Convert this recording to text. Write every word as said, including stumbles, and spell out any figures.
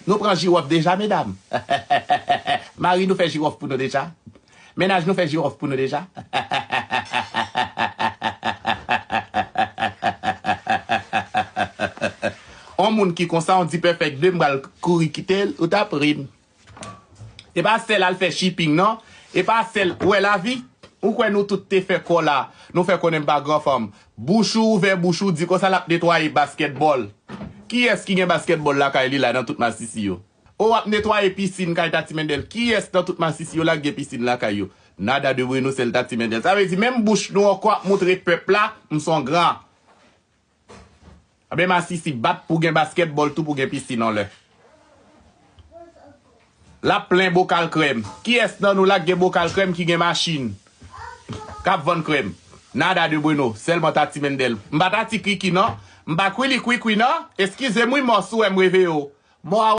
Nou pran jiwòf deja, medam. Mari nou fè jiwòf pou nou deja. Mennaj nou fè jiwòf pou nou deja. On moun ki konsa, on di pèfèk de, m pral kouri kite l, ou t ap ri m. E pa sèl al fè shipping, non. E pa sèl, ou wè lavi, ou kwè nou tout te fè kò la, nou fè konnen m pa gran fanm. Bouch ou ouvè, bouch ou di konsa l ap netwaye baskètbòl. Kiyès ki gen baskètbòl lakay li la nan tout masisi yo? O, w ap netwaye pisin kay Tati Mendel. Kiyès nan tout masisi yo la k gen pisin lakay yo? Nada de bueno, sèl Tati Mendel. Sa vle di menm bouch nou ankò ap montre pèp la, m s on gran. Anben masisi bat pou gen baskètbòl tou pou gen pisin anlè. L ap plen bokal krèm. Kiyès nan nou la k gen bokal krèm ki gen machin k ap vann krèm? Nada de bueno, sèlman Tati Mendel. M pa Tati Kriki non. M pa Kwili Kwikwi non. Eskize m wi mò si w wè m reve yo. Mò a